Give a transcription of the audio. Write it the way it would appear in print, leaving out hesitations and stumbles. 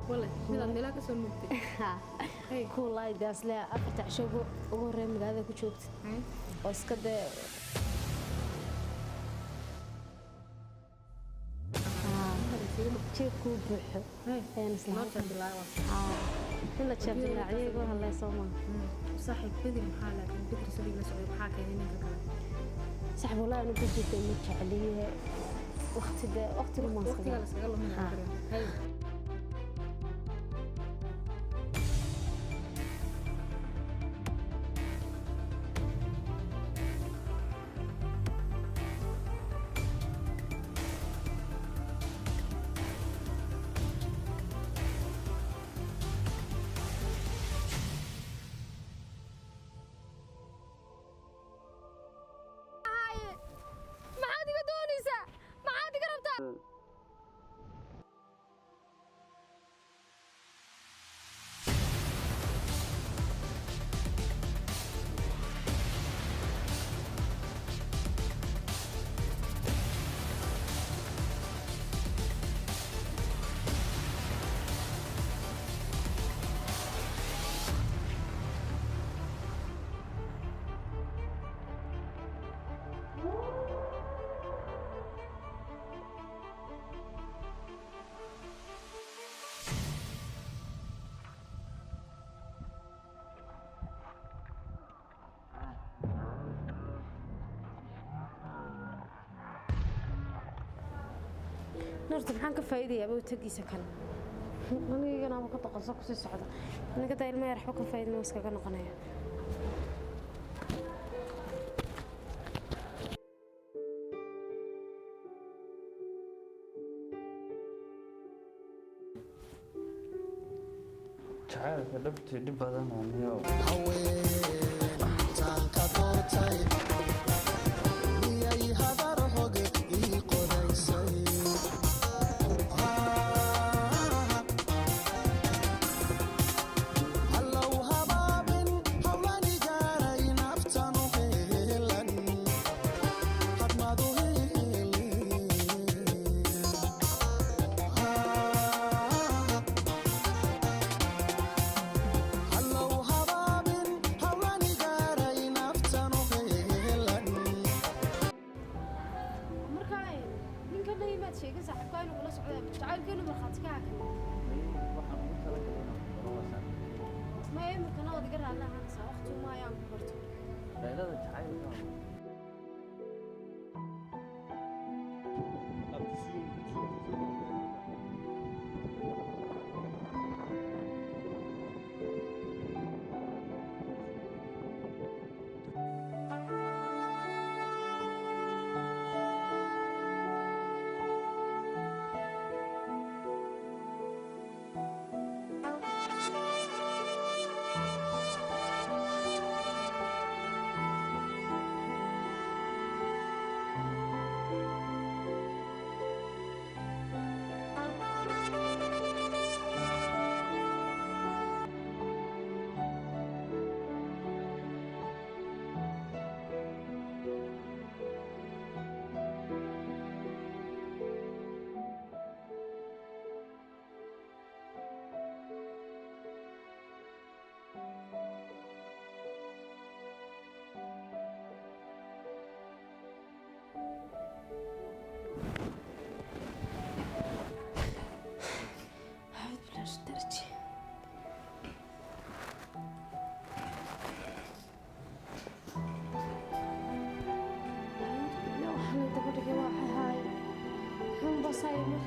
Wale midaad meelaha ka soo nuugtay? Hey. Kuwalaahi daasle 4ta cisho ugu horreeya magaalada ku joogtid oo iska dee jeebkuu buuxo ayaan isla Noo jandilaa. In la jeeb dilaaciyo igu hadlay soo maa. Saaxiib Bedri maxaa, laakiin Bedri sidii la socday maxaa keenay ninka kale? Saxib, wallahi anu Bedrida ma jecliye, waqti dee waqtigu maan. Waqtigaa la iskaga luminaya. Hey. Maxaad iga doonaysaa? Maxaad iga rabtaa? Nuurta maxaan ka faa'iidayaaba tagiisa kale? Aniganaaba ka doqonso kusii socda ninka daa ilma yar, waxba ka faa'iidma, iskaga noqonaya. Jacaylka dhabtii dhib badan aniyo. Haweentaan ka doortay miyay habar hoge ii qodaysay? Hallow habaabin hawlani gaaray naftanu heelan hadmadu heelin. Hallow habaabin hawlani gaaray naftanu heelan. Markaa ninka dhan maad sheegin saaxiibkaa inuu kula socda jacaylkeenu markhaati ka hakan. Waxaan ugu talagalay inaan ku baro waa saaxiibkay. Maya, imikana waad iga raalli ahaanaysaa, waqti uma ayaan ku barto. Qaylada jacaylka. أعوذ بالله من الشيطان الرجيم. أعوذ بالله، waxaan daba dhigay waa haay xun basay mar.